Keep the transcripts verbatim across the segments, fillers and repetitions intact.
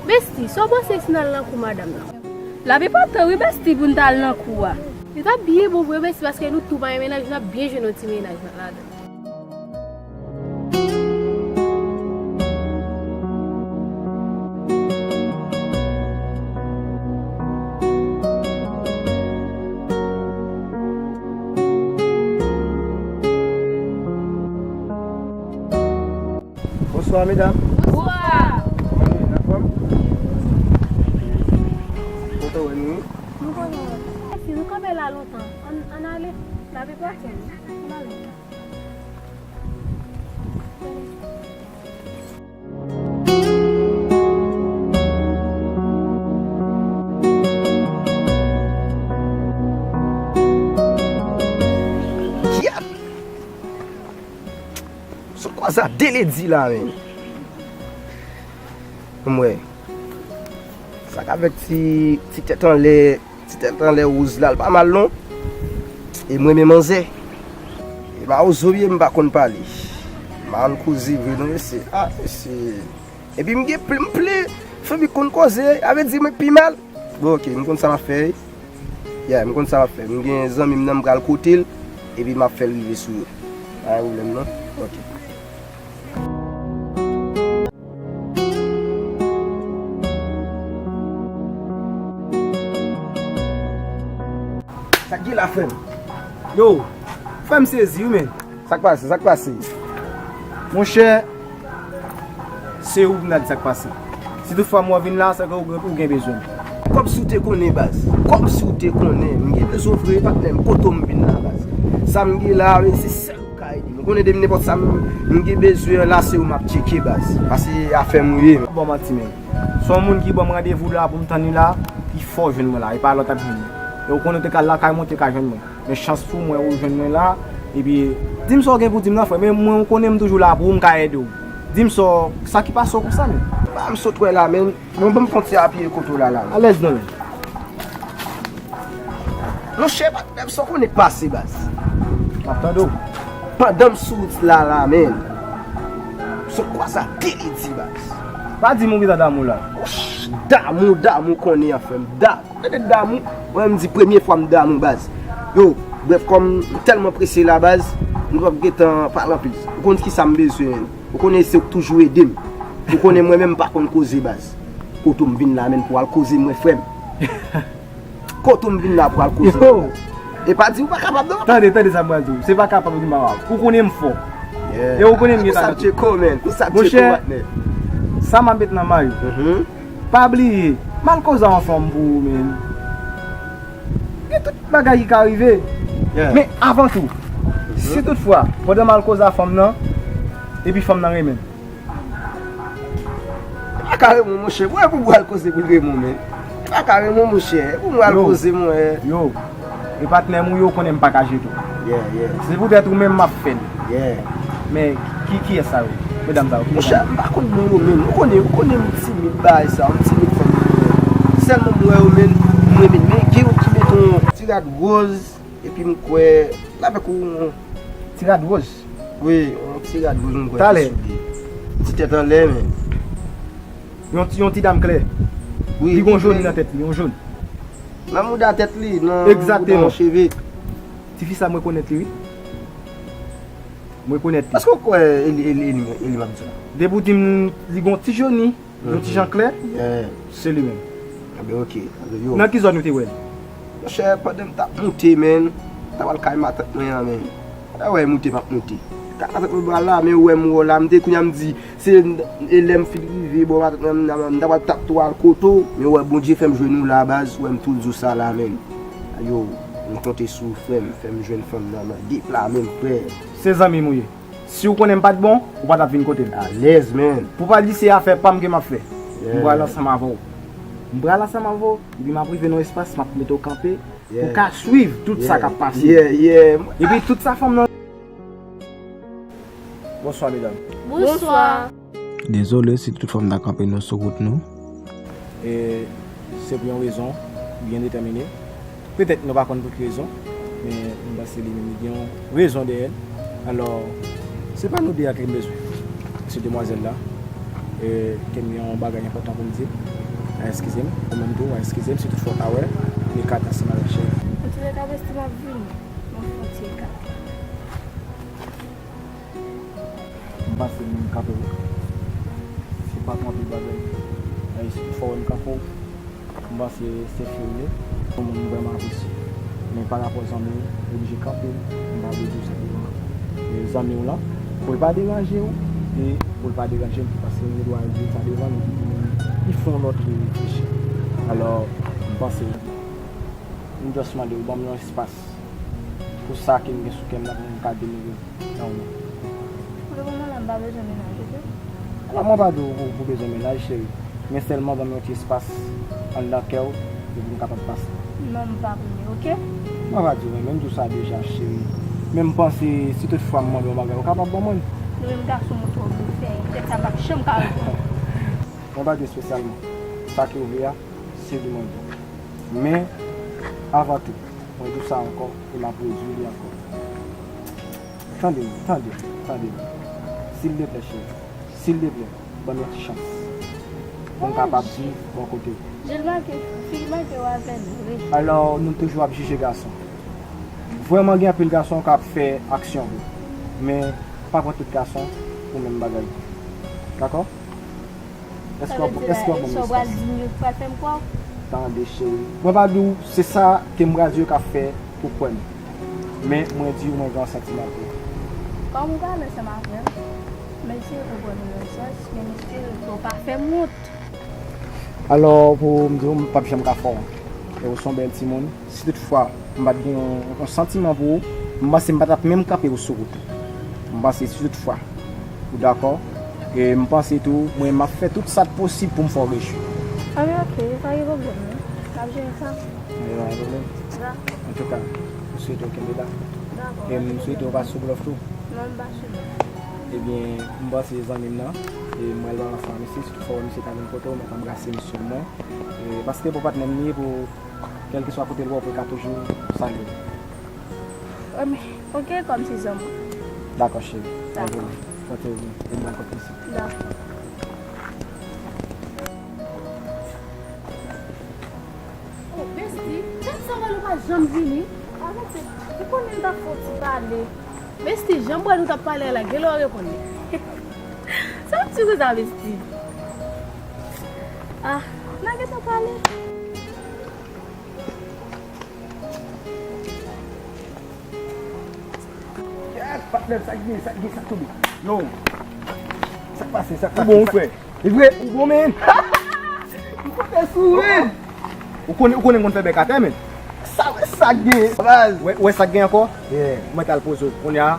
Besti, sa w panse si n al nan kou madanm nan? L ap enpòtan wi, besti, pou n ta al nan kou a. Li t ap byen bon vre, besti, paske nou tou pa gen mennaj, n ap byen jwenn yon ti mennaj nan ladan. Bonswa, medam. Bonswa. Kòman nou ye, n anfòm? Kontan wè nou. Nou kontan wè. Mèsi, nou kanpe la lontan. Ann, ann ale. N ap pase l. Ann ale. Sot kwaze a de ledi la, men. Ann wè. Sa k avèk ti, ti tèt anlè, ti tèt anlè woz la, l pa mal non. E mwen menm manzè. E mawozo m ye, m pa konn pale. M pa konn koze vre non, mesye. Ah, mesye. Epi m gen plen, m plen. Fanmi konn koze, a vle di mwen pi mal. Bon, ok, m konn sa m ap fè. Yeah, m konn sa m ap fè. M gen zanmi m nan, m pral kote l, epi m ap fè l rive sou yo. Pa gen pwoblèm non. Ok. Sa k gen la, frè m? Yo, frè m sezi wi, men. Sa k pase, sa k pase? Monchè, se ou pou m ta di sa k pase. Si tout fwa m wè w vin la, se ke ou gen, ou gen bezwen m. Kòmsi w te konnen, baz. Kòmsi w te konnen. M gen bezwen w vre, patnè m. Kote w m vin la, baz? Sa m gen la, men se sèl ou ka ede m. Ou konnen depi nenpòt sa m, m gen bezwen an la, se ou m ap tcheke, baz. Paske afè m ou ye. Bon, manti, men. Se yon moun ki ban m randevou la pou m tann li la, ki fè w jwenn mwen la. E pa lòt ap jwenn mwen. E ou konnen w te ka lakay mwen, w te ka jwenn mwen. Men chans pou mwen, ou jwenn mwen la. Epi, di m sa w gen pou di m nan, frè. Men mwen, ou konnen m toujou la pou ou, m ka ede w. Di m sa, sa ki pase w konsa, men? Sa m sot wè la, men. Non, ban m fè yon ti apiye kote w la, la. Alèz non, men. Monchè, patnè m, sa w konnen k pase, baz? M ap tande w. Pandan m sou wout la, la, men. Sot kwaze a de ledi, baz. Pa di m ou gentan damou la. Ouch, damou, damou konnen an, frè m. Damou. Tande damou, mwen m di premye fwa m damou, baz. Yo, brèf, kòm m tèlman prese la, baz, m p ap gentan pale anpil. Ou konn kisa m bezwen. Ou konnen se ou k toujou ede m. Ou konnen mwen menm m pa konn koze, baz. Kote w m vin la, men, pou al koze mwen, frè m. Kote w m vin la pou al koze mwen, baz. E pa di ou pa kapab, non. Tande, tande sa m pral di w. Se pa kapab ou di m pa kapab. Ou konnen m fò. Yeah. E ou konnen m gen talan. Ou sa tcheko, men. Ou sa tcheko, patnè. Monchè, sa m ap met nan may ou. Mhm. Pa bliye, m al koze a yon fanm pou ou, men. Gen tout bagay ki ka rive. Yeah. Men avan tou, si toutfwa, pandan m al koze a fanm nan, epi fanm nan renmen m. Li pa ka renmen w, monchè. Mwen pou m al koze pou l renmen w, men. Li pa ka renmen w, monchè. Pou mwen al koze, mwen. Yo. E patnè m ou yo konnen m pa ka jete w. Yeah, yeah. Se poutèt ou menm m ap fè l. Yeah. Men ki, kiyès sa yo? Medam sa yo, kiyès sa yo? Monchè, m pa konn non yo menm. Ou konnen, ou konnen m timid bagay sa yo. M timid fanm yo menm. Sèlman m wè yo menm, m renmen. Men gen youn ki met yon ti rad wòz, epi m kwè l avèk yon ti rad wòz. Wi, yon ti rad wòz m kwè ki sou li. Ti tèt anlè, men. Yon ti, yon ti dam klè. Wi, li gen yon jòn nan tèt li, yon jòn. Nan mouda tèt li, nan mouda yon cheve. Tifi sa, m rekonèt li, wi. M rekonèt li. Èske w kwè e li, e li, e li, e li m ap di la? Depi w di m li gen yon ti jòn, yon ti jan klè, se li menm. Enben, ok. Nan ki zòn ou te wè l? Monchè, pandan m t ap moute, men, m t ap al kay matant mwen an, men. Ou wè moute m ap moute. Kay matant mwen pral la, men ou wè m wè w la, m te kounye a m di, se, e lè m fin rive bò matant mwen, m, m, m ta pral tap tou al kote w, men ou wè Bondye fè m jwenn ou la, baz, ou wè m tou di w sa la, men. Yo, m konte sou ou, frè m, fè m jwenn fanm nan, nan de pla menm, frè. Se zanmi m ou ye. Si w konnen m pa t bon, ou pa t ap vin kote m. Alèz, men. Pou pa di se afè pa m ke m ap fè. Yeah. M pral ansanm avè w. M pral ansanm avè w, epi m ap rive nan yon espas, m ap mete w kanpe, pou w ka swiv tout sa k ap pase. Yeah, yeah. Epi tout sa fanm nan. Bonswa, medam. Bonswa. Dezole si tout fanm nan kanpe nou sou wout nou. E se pou yon rezon byen detèmine. Petèt nou pa konn pou ki rezon, men m panse li menm li gen yon rezon dèyè l. Alò, se pa nou de a ke m bezwen. Se demwazèl la. E, ke m gen yon bagay enpòtan pou m di. A, eskize m. Ou menm tou, a, eskize m si toutfwa w pa wè. Li kat ansanm avèk cheri. Antouleka, besti, m ap vini. M ap fè yon ti ekate. M panse m kanpe w. Se pa pou anpil bagay. E, si toutfwa w wè m kanpe w, m panse se fi w ye. Yon moun m vrèman apresye. Men pa rapò zanmi w, ou oblije kanpe m. M pa vle di w sa devan, e, zanmi w lan. Pou l pa deranje w, e pou l pa deranje m tou, paske m gen dwa di w sa devan l, epi pou moun li fè yon lòt reflechi. Alò, m panse, m just mande w ban m yon espas pou sa ke m gen sou kè m la pou m ka delivre. Nan ou menm. Pou le moman la, m pa bezwen mennaj, oke? Alò, mwen pa di w pou, pou bezwen mennaj, cheri. Men sèlman ban m yon ti espas anndan kè w, epi pou m kapab pase. Non, m pa renmen, oke? Mwen pa di w renmen, m di w sa deja, cheri. Men m panse, si toutfwa m mande yon bagay, ou kapab ban mwen l. Nou menm gason, nou twò blofè. Petèt sa m p ap janm ka reponn. Mwen pa di w espesyalman. Sa ke w vle a, se li mwen vle. Men, avan tou, mwen di w sa ankò, e m ap redi w li ankò. Tande m, tande m, tande m. Silvouplè, cheri. Silvouplè, ban m yon ti chans. Pou m kapab viv bò kote w. Jil make, fi make w avè l, wi. Alò, nou toujou ap jije gason. Vrèman, gen anpil gason k ap fè aksyon vre. Men, pa pran tout gason pou menm bagay. Dakò? Èske w ap, èske w ap ban m espas? Sa vle di la, e sa w pral di m yo k pral fè m kwè w? Tande, cheri. Mwen pa di w se sa ke m pral di yo k ap fè pou kwè m. Men, mwen di w mwen gen yon santiman pou ou. Kòm ou pale ansanm avè m, m eseye konprann ou nan sans, men m espere ke w pa fè m wont. Alò, pou m di w, m p ap janm ka fè w wont. E w se yon bèl timoun. Si toutfwa m pa t gen yon, yon santiman pou ou, m panse m pa t ap menm kanpe w sou wout ou. M panse si toutfwa ou dakò, e m panse tou, mwen m ap fè tout sa k posib pou m fè w rejwi. A, men oke, pa gen pwoblèm, non. N ap jere sa. Men pa gen pwoblèm. Dakò. Antouka, m swete w kenbe la. Dakò. E m swete w pa sou blòf tou. Non, m pa sou blòf. Ebyen, m panse zanmi m nan, e m pral pale ansanm ak misye, si toutfwa misye ta vin kote w, mèt anbrase m sou mwen. E, paske pou patnè m li ye, pou kèlkeswa kote l wè w, pou l ka toujou salye w. Oke, kòm se zanmi w. Dakò, cheri. Dakò. Mwen te vin, e mwen konn sa. Dakò. Oh, besti, gad sa, wè l ou pa janm vini. Avanse, ou konnen m t ap fè yon ti pale. Besti, jan m wè nou t ap pale a la, genlè w reponn li. Sa w ap di konsa, besti? Ah, n a gentan pale. Yes, patnè, sa k gen, sa k gen, sa k tonbe. Yo. Sa k pase, sa k pase? Ou bon, wi, frè? E vre, ou bon, men? M kontan sou ou, men. Ou konnen, ou konnen m konn fè bèk atè, men. Sa, wè sa k gen. Baz. Wè, wè sa k gen ankò? Yeah. Mwen t al poze w. Kounye a,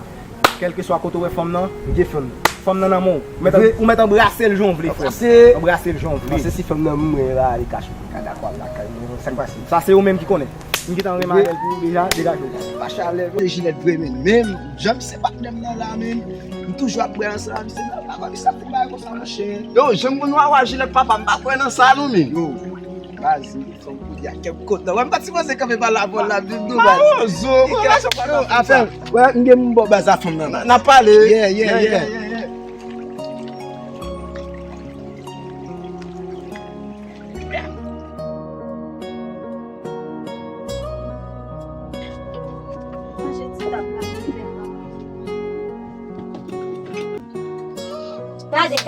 kèlkeswa kote w wè fanm nan, m gen fanm nan. Fanm nan nan men w. Ou mèt, ou mèt anbrase l jan w vle, frè m. Anbrase l jan w vle. Paske si fanm nan mwen la, li ka chou, li ka dakò al lakay mwen. Sa k pase? Sa se ou menm ki konnen. M gentan renmen avè l tou deja, degaje w. Pa chalè, vre, Jilèt vre, men. Men, jan misye patnè m nan la, men. M toujou ap bwè ansanm avè misye nan. Papa, misye ap fè bagay konsa, monchè. Yo, jan m konn wawa Jilèt, papa, m pa kwè nan sa, non, men. Yo, baz, fò m kouri a kèk kote. Wè, m pa t sipoze kanpe pa la, vòl la, vin nou, baz. Mawozo, bro, lage sa. Yo, afè, wè, m gen m bò baz a fanm nan, baz. N ap pale. Yeah, yeah, yeah. Manje ti tab la, ti tab la. Gade.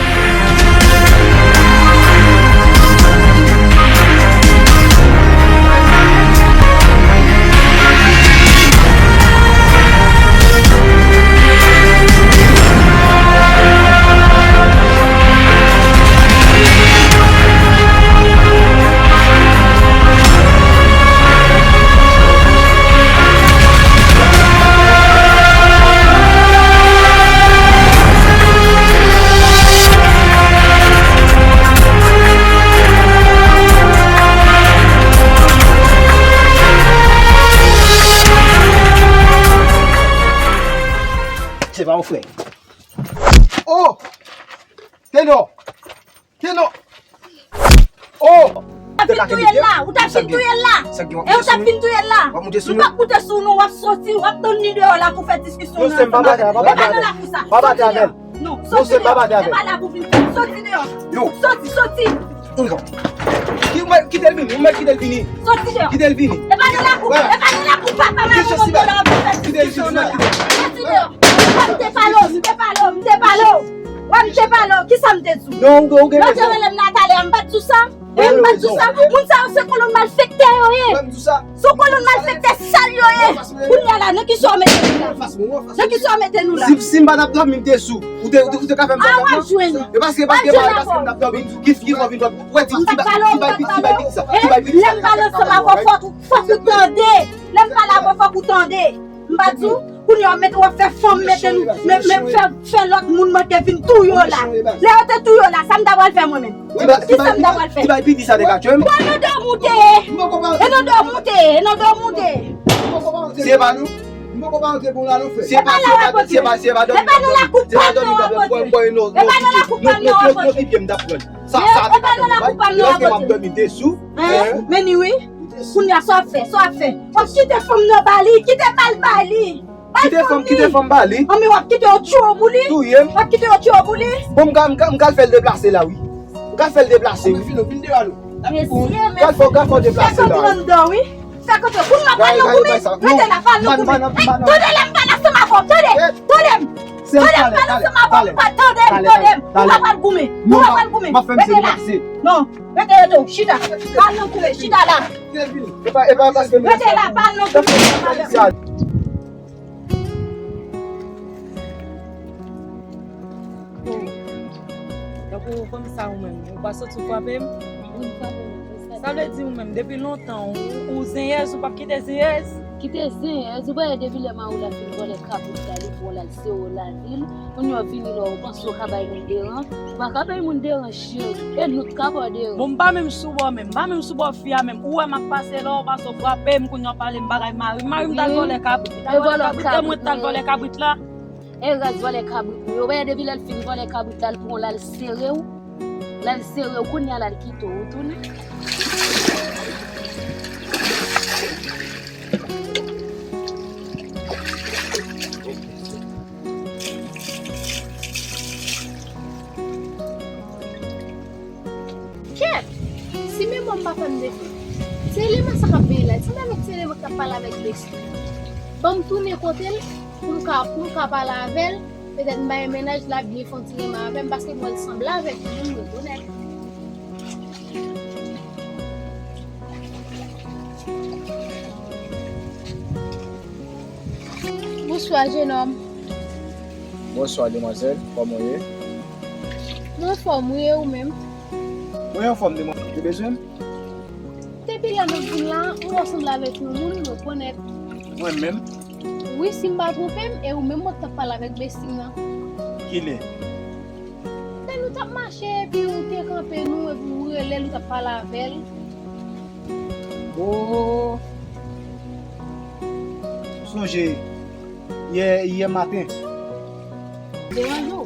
Se pa yon frè. Oh! Tenò! Tenò! Oh! Ou t ap vin touye l la! Ou t ap vin touye l la! E ou t ap vin touye l la! Nou p ap moute sou nou, w ap soti, w ap tann li deyò la pou fè diskisyon nan ansanm avè l. E pa nan la pou sa! Soti deyò! Non, soti deyò. E pa la pou vin fè. Soti deyò. Soti, soti. Ki mwen kite l vini, mwen kite l vini. Soti deyò. Kite l vini. E pa nan lakou, e pa nan lakou papa m avè manman m nan ap fè diskisyon nan la. Soti deyò. Wè m te pale w, m te pale w, m te pale w. Wè m te pale w, kisa m te di w? Non, ou gen, ou gen rezon. Lè w te rele m nan talè a, m pa t di w sa? Wi, m pa t di w sa. Moun sa yo se kolon malfektè yo ye. Se yon kolon malfektè sal yo ye. Kounye a la, nan kisa w mete nou la? Nan kisa w mete nou la? Si, si m pa t ap dòmi, m te sou. Ou te, ou te, ou te ka fè m sa konsa? E paske, paske, paske m t ap dòmi. Ki, ki fè w vin dòmi? Ou wè ti, ti bay, ti bay, ti bay piti sa. Ti bay piti sa. Lè m pale ansanm avè w, fòk, fòk ou tande. Lè m pale avè w, fòk ou tande. M pa di w, kounye a w mete w ap fè fanm mete nou, men, men fè, fè lòt moun manke vin touye w la. Lè yo te touye w la, sa m ta pral fè mwen menm? Kisa m ta pral fè? Ti bay piti sa te ka tchwe m. Bon, e nan dòmi w te ye. E nan dòmi w te ye. E nan dòmi w te ye. Se pa nou. Se pa la w ap kontinye. Se pa nan lakou pa m nan w ap kontinye. E pa nan lakou pa m nan w ap kontinye. E pa nan lakou pa m nan w ap kontinye. Men ni wi. Kounye a sa w ap fè, sa w ap fè? W ap kite fanm nan ba li, kite ba l ba li. Kite fanm, kite fanm ba li. Anben w ap kite yo tchwe w pou li? Touye m. W ap kite yo tchwe w pou li? Bon, m ka, m ka, m ka l fè l deplase la, wi. M ka l fè l deplase, wi. Vin, vin deyò nou. Mesye, mesye. Ka l fè, ka l fè w deplase la, wi. Fè kote, kounye a pa nan goumen. Rete la, pa nan goumen. Tande la, m pale ansanm avè w, tande. Tande m. Tande m, pale ansanm avè w, pa tande m, tande m. Ou pa pral goumen. Ou pa pral goumen. Rete la. Non. Rete, rete, chita. Pa al nan goumen, chita la. Rete la, pa al nan goumen. Tankou kòmsa ou menm, ou pa sot sou frape m? Sa vle di ou menm, depi lontan, ou, ou zenyèz, ou p ap kite zenyèz? Kite zenyèz, ou pa wè depi lè mari w la fin vòlè kabrit la, li pran l al sere w lavil. Kounye a w vini la, ou panse w ka bay moun deran? Ou pa ka bay moun deran, cheri. E nou t ka ba w deran. Bon, m pa menm sou bò menm. M pa menm sou bò fi a menm. Ou wè m ap pase la, ou pase w frape m, kounye a w pale m bagay mari m. Mari m t al vòlè kabrit. Li t al vòlè kabrit. E mwen t al vòlè kabrit la. E rès vòlè kabrit ou yo. Ou wè depi lè l fin vòlè kabrit la, l pran w la, l sere w. Lè l sere w, kounye a la, l kite w, ou tounen. Kèt! Si memwa m pa fè m defo, se eleman sa k ap veye la. Di m avèk ti eleman k ap pale avèk besti. Ban m tounen kote l pou m ka, pou m ka pale avè l. Petèt m pa gen mennaj, l ap byen fè yon ti renmen avè m, paske m wè l sanble avèk yon moun m rekonèt. Bonswa, jenòm. Bonswa, demwazèl. Kòman w ye? Mwen anfòm, wi, e ou menm? Mwen anfòm, demwazèl. Ou te bezwen m? Depi lè m ap vin la, ou wè w sanble avèk yon moun m rekonèt. Mwen menm? Wi, si m pa twonpe m, e ou menm mwen t ap pale avèk besti m nan. Kilè? Lè nou t ap mache, epi ou te kanpe nou, epi ou rele l, ou t ap pale avè l. O! M sonje yè, yè maten. Deranje w?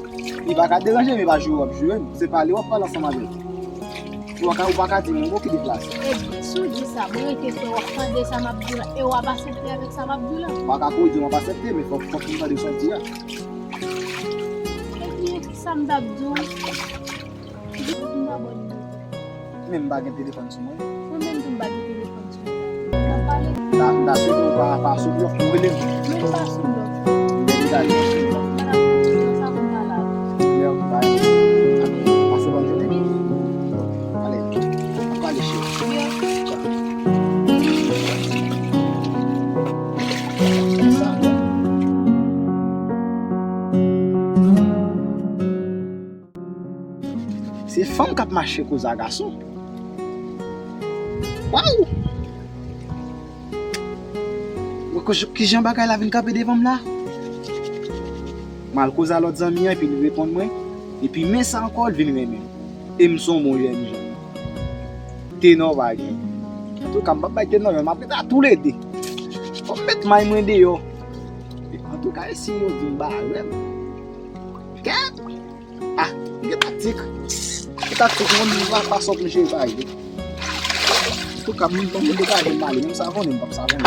Li pa ka deranje m, e pa joure w ap joure m. Se pale w ap pale ansanm avè l. Ou pa ka, ou pa ka di m yon mo ki deplase. Ebyen, si w di sa, mwen rete frè w ap tande sa m ap di w la, e w ap aksepte avèk sa m ap di w la? Ou pa ka kouri di m w ap aksepte, men fòk, fòk m tande sa w di a. Ebyen, sa m t ap di w, m pa bò nimewo. Men m pa gen telefòn sou mwen. Mwen menm tou m pa gen telefòn sou mwen. N ap pale. M ta, m ta swete w pa, pa sou blòf pou w rele m. Men m pa sou blòf. Men m ta. Sa pou m pale avè w. Lè w pa. Pase bòn jounen. Ale. N ap pale, cheri. Yo. Tchao. Se fanm k ap mache koze a gason. Waw! Mwen, ki jan bagay la vin kanpe devan m la? M al koze a lòt zanmi an, epi li reponn mwen. Epi men sa ankò, li vin renmen m. E m se yon bon jèn jan. Tenò pa gen. Antouka, m p ap bay tenò, men m ap rete a toulede. Fò m met may mwen deyò. Antouka, e si yo vin bare m? Kèt! Ah, m gen taktik. Gen taktik, mwen menm la fason pou m jere bagay yo. Antouka, moun, moun degaje m ale, moun savonnen, m p ap savonnen.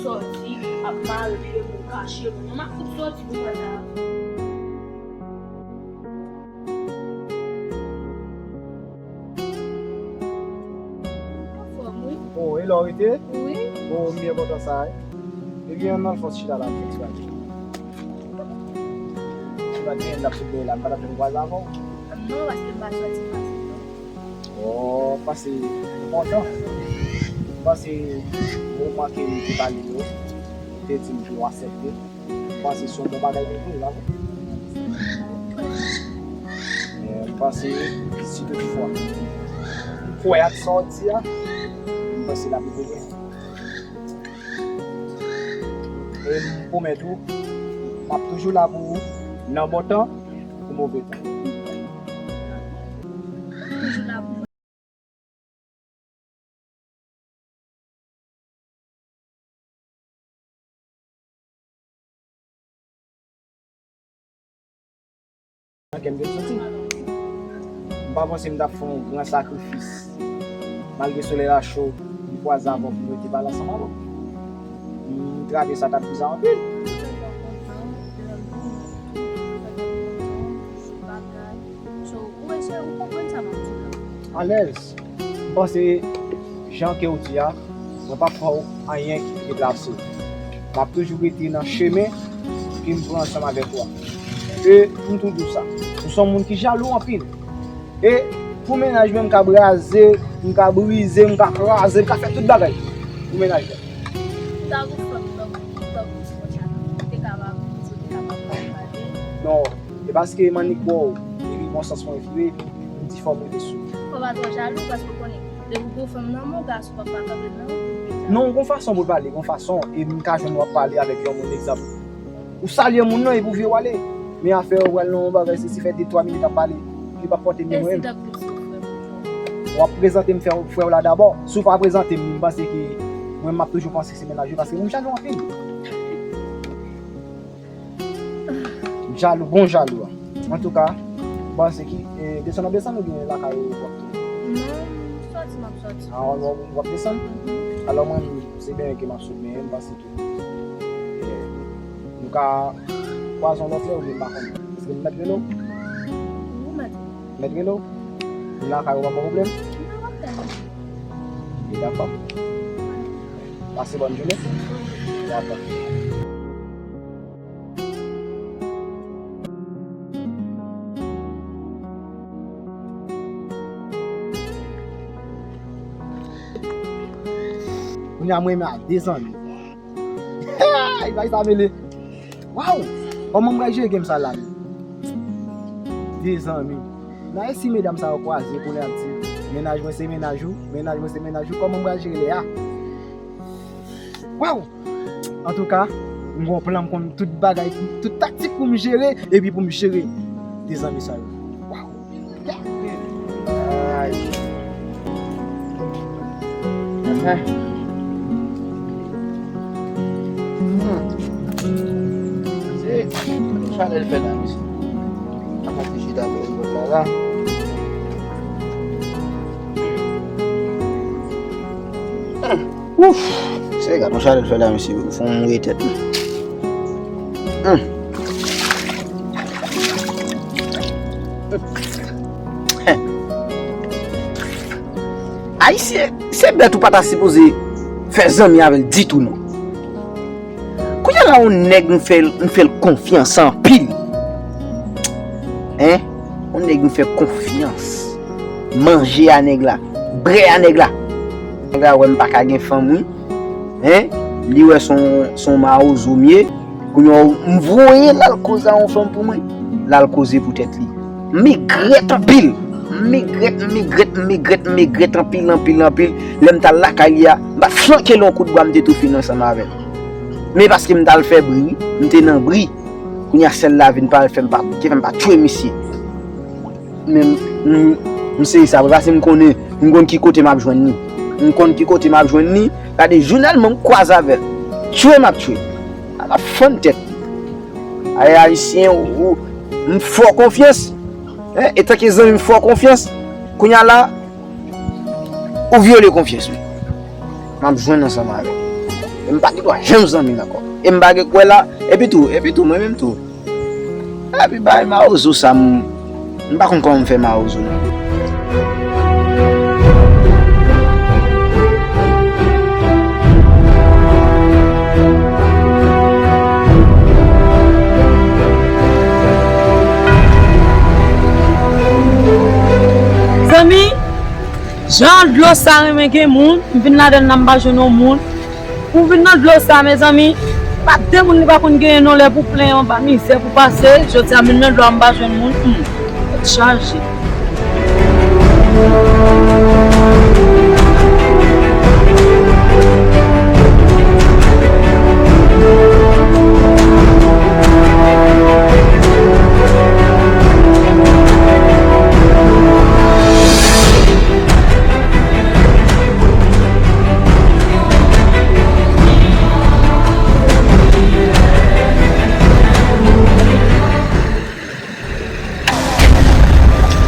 Sòti ap mare pye m, kache m. Mwen ap fout sòti pou sa. Anfòm, wi. Oh, e la w rete? Wi. Oh, m byen kontan sa, wi. Ebyen, ann al fè yon ti chita la, m fè ti bagay. Ti bagay, m t ap sot dèyè la, m pa t ap janm kwaze avè w. Non, paske m pa sòti fasil, non. Oh, m panse, m kontan. M panse, moman ke nou te pale yo, ou te di m ke w aksepte. M panse se yon bon bagay pou nou, la. Men, m panse, si toutfwa, m kwè ak sa w di a, m panse l ap rive byen. E m pwomèt ou, m ap toujou la pou ou, nan bon tan, pou move tan. Nan kè m te soti. M pa panse m t ap fè yon gran sakrifis. Malgre solèy la cho, m kwaze avè w pou m rete pale ansanm avè w. M trape sa t ap bizarre anpil. So, ou wè, se, ou konprann sa m ap di w la. Alèz. M panse, jan ke w di a, mwen p ap fè w anyen ki deplase. M ap toujou rete nan chemen ke m pran ansanm avèk ou a. E pou m tou di w sa, ou se yon moun ki jalou anpil. E pou mennaj mwen, m ka braze, m ka brize, m ka kraze, m ka fè tout bagay pou mennaj mwen. Ou ta gon fanm tankou, tankou ti mwen sa, ou te ka pa brize, ou te ka pa kraze. Non. E paske m annik bò w, epi bon sans mwen vire, epi m di fò m rete sou. Fò w pa twò jalou, paske w konnen, depi w gon fanm nan men w, gason p ap ka kanpe nan wout ou. Non, gon fason pou l pale, gon fason, e m ka jwenn w ap pale avèk yon moun, egzanp. Ou salye moun nan, epi w vire w ale. Men afè w pral nan yon bagay, se si fè de twa minit ap pale, li p ap pote byen mwen menm. W ap prezante m frè w la dabò. Si w pa prezante m, m panse ke mwen, m ap toujou panse se mennaj ou, paske moun jalou anpil. Jalou, bon jalou a. Antouka, m panse ki, e, desann w ap desann oubyen lakay ou w ap tounen? Non, m sòti, m ap sòti. A, w, w, w ap desann? Mhm. Alò, mwen, se benyen ke m ap sot benyen, m panse ke, e, nou ka kwaze yon lòt lè oubyen m pa konnen. Èske m mèt rele w? Ou mèt. M mèt rele w? M lakay ou, pa gen pwoblèm? Non, w ap fè. Dakò. Pase bòn jounen. Dakò. Kounye a mwen menm a de zanmi. Hey, bay sa mele. Waw! Kòman m pral jere game sa la menm? De zanmi. Nan si medam sa yo kwaze kounye a ap di, mennaj mwen se mennaj ou, mennaj mwen se mennaj ou, kòman m pral jere lè a? Waw! Antouka, m gon plan, m konn tout bagay, tout taktik pou m jere, epi pou m jere de zanmi sa yo. Waw! Ay. Enhen. Hmm. Se chalè l fè la, mesye. Apa te chita bò bò la la. Hmm. Ouf! Se gad yon chalè l fè la, mesye, fò m rete tèt mwen. Hmm. Ayisyen, se bèt ou pa ta sipoze fè zanmi avè l ditou non. Kounye a la, yon nèg m fè, m fè l konfyans anpil. Hein? Yon nèg m fè konfyans. Manje a nèg la, brè a nèg la. Nèg la wè m pa ka gen fanm, wi. Hein? Li wè se yon, se yon mawozo m ye. Kounye a, m voye l al koze a yon fanm pou mwen. L al koze pou tèt li. M egrèt anpil. M regrèt, m regrèt, m regrèt, m regrèt anpil, anpil, anpil. Lè m t al lakay li a, m pa t flanke l yon kout bwa, m te tou fini ansanm avè l. Men paske m t al fè bri, wi. M te nan bri. Kounye a sèl la vin pale fè m pa, ki fè m pa tchwe misye. Men m, m, m sezi sa vre, paske m konnen, m konn ki kote m ap jwenn li. M konn ki kote m ap jwenn li. Gade, jounèlman m kwaze avè l. Tchwe m ap tchwe. A m ap fann tèt. Ay, Ayisyen, ou, ou, m fè w konfyans. Hein? Etanke zanmi m fè w konfyans. Kounye a la, ou vyole konfyans mwen. M ap jwenn ansanm avè w. E m pa gen dwa janm zanmi l ankò. E m pa gen kwè la. Epi tou, epi tou, mwen menm tou. Epi bay mawozo sa, m, m pa konn kòman m fè mawozo non. Zanmi, jan dlo sa renmen gen moun, m vin ladan l la m pa jwenn yon moun. Pou vin nan dlo sa, mezanmi, pa de moun li pa konn genyen non, lè pou plen yon ba mizè pou pase, jodi a m vin nan dlo a m pa jwenn moun, hmm, tèt chaje.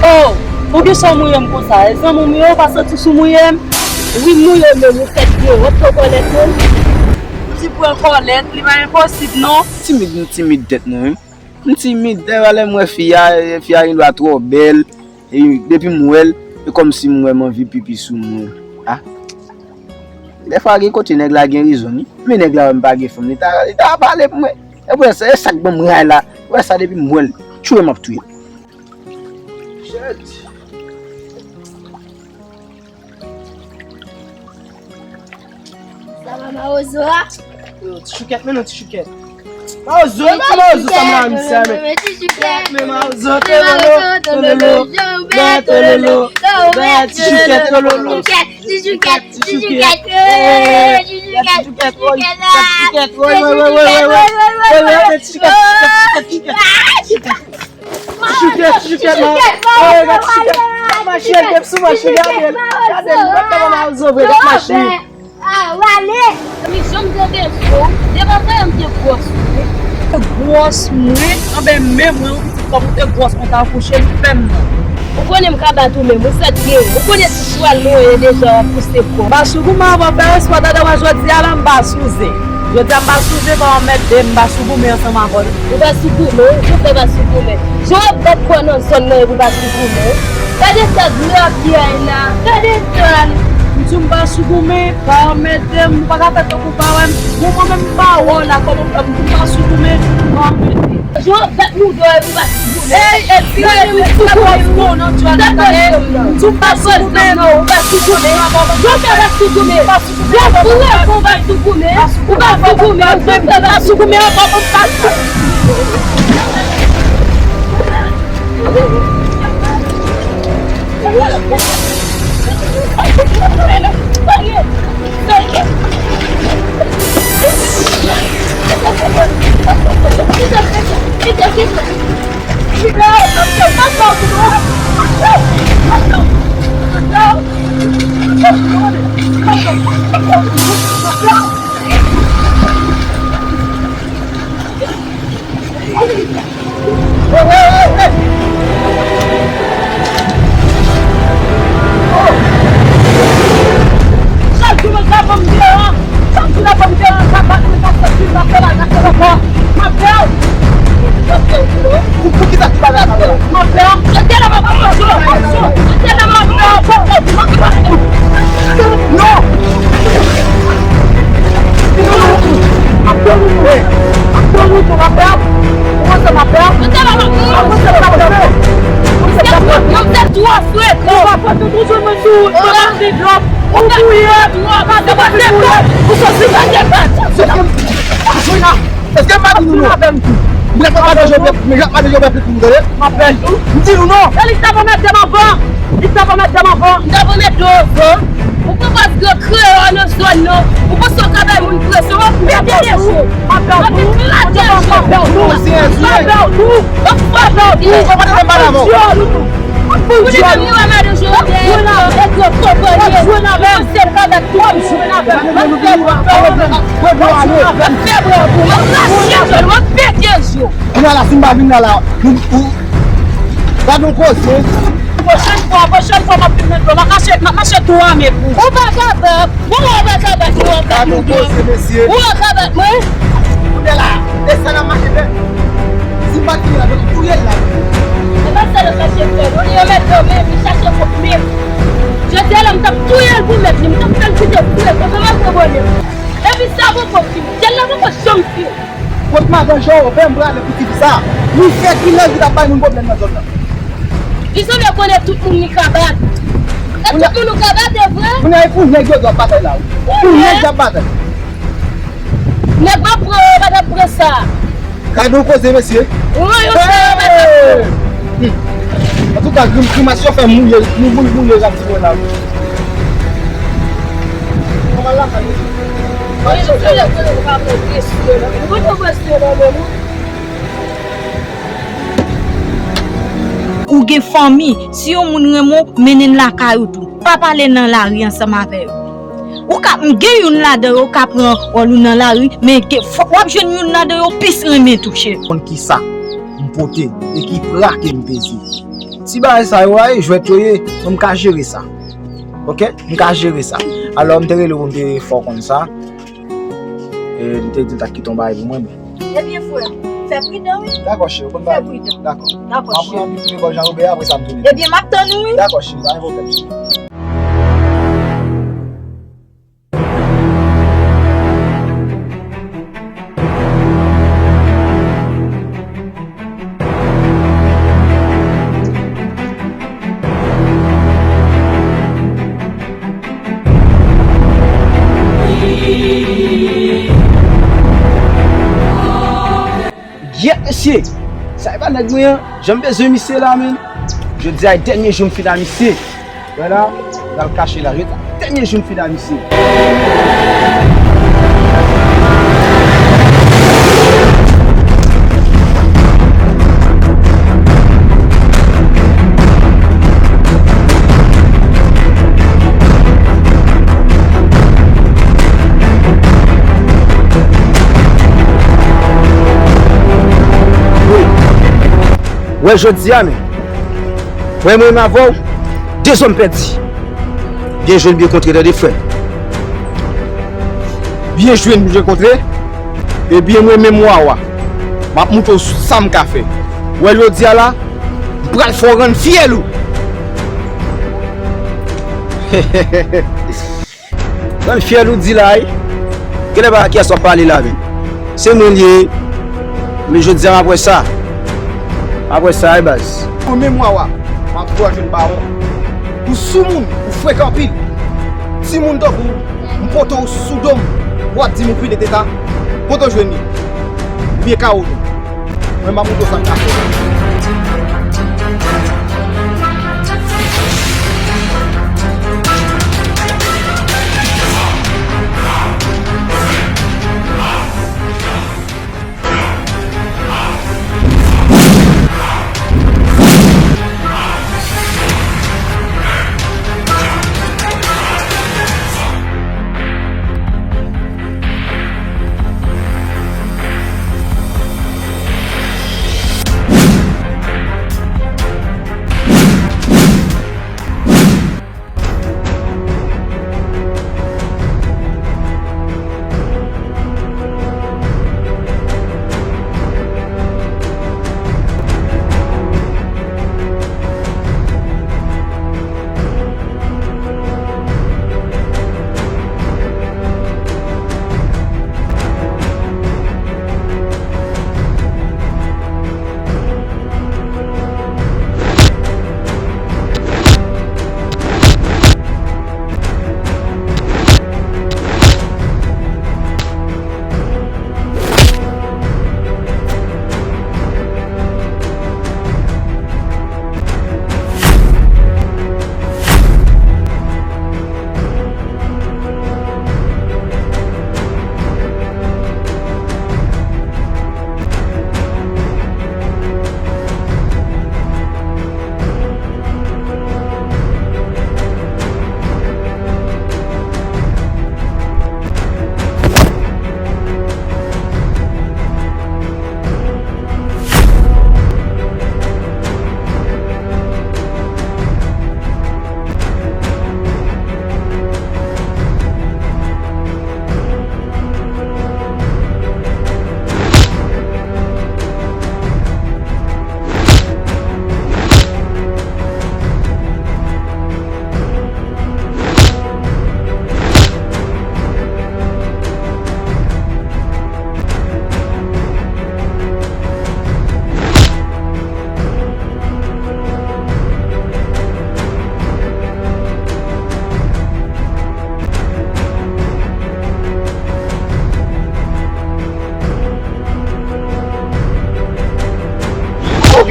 Oh, ou gen sa w mouye m konsa? E zanmi w mouye w, pa santi w sou mouye m? Wi, m mouye w menm, ou fèk gen wòt pran kòlèt menm. Ti pran kòlèt, li pa enposib non. Timid, m timid tèt mwen, wi. M timid, dèyè lè m wè fi a, fi a gen dwa twò bèl. E depi m wè l, e kòmsi m wè m anvi pipi sou mwen. Ah. Dèfwa gen kote nèg la gen rezon, wi. Men nèg la wè m pa gen fanm, li ta, li ta pale pou mwen. E pou sa, e sa k ban m ray la. Wè sa depi m wè l, tchwe m ap touye. Shit. Sa va mawozo a? Yo, ti choukèt, men non ti choukèt. Mawozo, men ti mawozo sa m la, misye, men. Men ti choukèt. Men mawozo, tololo, tololo. Bè tololo. Bè ti choukèt, tololo. Ti choukèt, ti choukèt. Ti choukèt, woy. Ti choukèt, woy, woy, woy, woy. Woy, woy, men ti choukèt, ti choukèt, ti choukèt, ti choukèt. Ti choukèt, ti choukèt, man. Ey, gad ti choukèt. Gad mache, l te sou mache, gade l. Gade l, gad kòman mawozo vre, gad mache. Ah, wale. Zanmi, jan m te bezwen w, devan kay an m te gwòs ou. Gwòs mwen, anben men mwen, yon pitit kòm ou te gwòs mwen ta akouche, m fè m non. Ou konnen m ka bat ou menm, ou fèk gen, ou konnen ti chwal mwen ye deja w ap pouse kò. M pa sou goumen avè w, fè respè w, tande mwen jodi a la, m pa sou zen. Jodi a m pa sou zen, pa anmède m, m pa sou goumen ansanm avè w. Ou pa sou goumen, ou fè pa sou goumen. Jan w ap bat kò nan zòn nan epi w pa sou goumen. Gade sa dlo ap ye a la, gade sa. M di w m pa sou goumen, pa anmède m, ou pa ka fè tankou w pa wè m. Bon, mwen menm m pa wè w la, kòman w fè m di w m pa sou goumen, pa anmède m. Jan w ap bat mouda w epi w pa sou goumen. Ey, epi w pa sou goumen. M di w m pa sou goumen, non, ou pa sou goumen. Jan w fè pa sou goumen. Ou pa sou goumen. Ou pa sou goumen. Ou pa sou goumen. Ou pa sou goumen. Chak jou mwen ka ban m deran. Chak jou la ban m deran, sa pa nan sa soti, sa fè la, sa fè la pa. M ap fè w. Pou, pou ki sa ki pa la, sa fè la? M ap fè w. Chak jou la ban m deran. Chak jou la ban m deran. Non! Ap fè w, ap fè w. Ou panse m ap fè w? Ou panse m ap fè w? Ou panse m ap fè w? Ou pa pote tou jwenn mwen sou wout, mwen pa vle dwòp. Ou touye, ou pa vle dwòp. Ou sòti pa gen bat. Èske m pa di nou non? Mwen pa mande Jovè, mwen pa mande Jovè plis pou nou tande. M ap pèdi tou. M di nou non. E li sa pa mèt dam avan. Li sa pa mèt dam avan. M ta pa mèt dam avan. Ou pran pas gwo kreyò nan zòn nan. Ou panse w ka bay moun presyon. W ap pete de ou. W ap eklate je w. Ou se endiye. W ap pete de ou. Ou pa mande dam avan. Pou di menm yo a madan Jovè. Yo nan vèt yo konprann yo. Yo se kabat tou. Yo nan vèt. M ap fè bravo. M ap fè bravo. M ap rache je w. M ap pete je w. Kounye a la, si m pa vin la, la, nou, ou, gad yon koze. Pwochèn fwa, pwochèn fwa, m ap vin nan dlo. M ap mache, m ap mache tou ame pou ou. Ou pa kapab. Bon, ou pa kapab, ou pa kapab. Gad yon koze, mesye. Ou pa kapab, mwen. Kounye a la, e sa n ap mache fè. Si m pa t vini la, yo t touye l la. E pa sa yo mache fè. Yo, yo mèt yo, men, li chache kòb, men. Jodi a la, m t ap touye l pou mèt li. M t ap fè l kite pou mèt li. Kòman m pran pwoblèm? Epi sa poko fini. Jèn la poko janm fini. Kot madan Jovè m prale pou ti fi sa. Li fè kilè li t ap bay moun pwoblèm nan zòn nan. Li sanble konnen tout moun li ka bat. E tout moun ou ka bat, e vre? Kounye a e pou nèg yo dwe ap batay la, wi. Pou nèg y ap batay. Nèg w ap pran yo, yo pa t ap pran sa. Gade yon koze, mesye. Wi, yo fè yo pa t ap pran. Hey! Hmm. Antouka, grim, grimas yo fè m mouye, mou-, mou-, mouye jan ti mwen la, wi. Kòman lakay, mesye? Mwen, yo fè lè konnen nou pa pran presyon nan men nou. Mwen, nou pran presyon nan men nou. Ou gen fanmi, si yon moun renmen w, mennen l lakay ou tou. Pa pale nan lari ansanm avè yo. Ou ka, m gen youn ladan yo ka pran wòl ou nan lari, men gen, fò, w ap jwenn youn ladan yo plis renmen touche. Konn ki sak m pote e ki pra ke m peze. Ti bagay sa yo a, e jwèt yo ye, mwen m ka jere sa. Oke? M ka jere sa. Alò, m te rele w pou m te fè w konn sa. E, m te di l t ap kite yon bagay pou mwen, men. Ebyen, frè m, fè pridan, wi. Dakò, cheri, ou konn bagay. Fè pridan. Dakò. Dakò, cheri. M ap pran yon ti rebò jan oubyen apre sa m tounen. Ebyen, m ap tann ou, wi. Dakò, cheri, pa gen pwoblèm. Gyèt, mesye! Sa e pa nèg mwen an? Jan m bezwen misye la, menn. Jodi a e dènye jou m fin a misye. Wè la, l al kache la. Jodi a dènye jou m fin a misye. Wi. Wè jodi a, men. Wè mwen menm avè w, de zòm pèdi. Byen jwe n byen kontre, tande frè. Byen jwe n byen kontre. Ebyen mwen menm Wawa, m ap moutre w sa m ka fè. Wè jodi a la, m pral fè w rann fyèl ou. Rann fyèl ou di la, wi. Genlè pa kiyès w ap pale la, men. Se mwen l ye. Men jodi a m ap wè sa. M ap wè sa, wi, baz. Mwen menm Wawa, m ap fè w jwenn bawon. Ou soumoun, ou frekan anpil. Timoun tankou w, m pote w sou do m, w ap di m ou pile teta. Kote w jwenn li? Oubyen kawo nou? Mwen, m ap montre w sa m ka fè.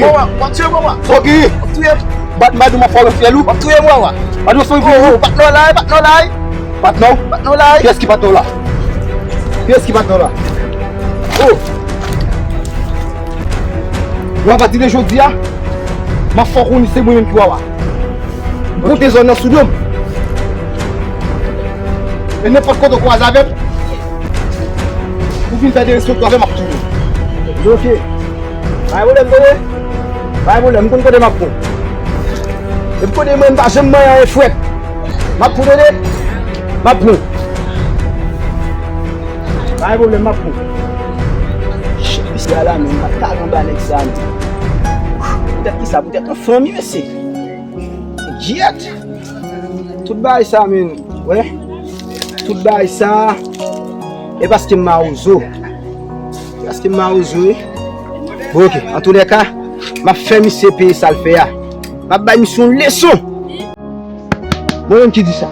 Wawa, w ap tiye m, wawa. Fòki. W ap tiye m. Bat, bat, m ap fè w fè lou. W ap tiye m, wawa. Bat, m ap fè w fè lou. Patnè w la, patnè w la. Patnè w? Patnè w la. Kiyès ki patnè w la? Kiyès ki patnè w la? Oh. Bon, apati de jodi a, m ap fè w konnen se mwen menm ki wawa. M pote zòn nan sou do m. E nenpòt kote w kwaze avè m, ou vin fè derespekte avè m, m ap touye w. Ok. Pa gen pwoblèm, tande. Pa gen pwoblèm, m konn kote m ap pran w. Depi kote mwen, m pa janm manyen anyen frèt. M ap pran w, tande. M ap pran w. Pa gen pwoblèm, m ap pran w. Shit, mesye a la menm, m pa t ka anba nèg sa menm. Poutèt kisa? Poutèt yon fanmi, mesye. Gyèt. Tout bagay sa menm, wè. Tout bagay sa, e paske m mawozo. E paske m mawozo, wi. Bon, ok. Antoulèka, m ap fè misye peye sa l fè a. M ap bay misye yon leson. Mwen menm ki di sa.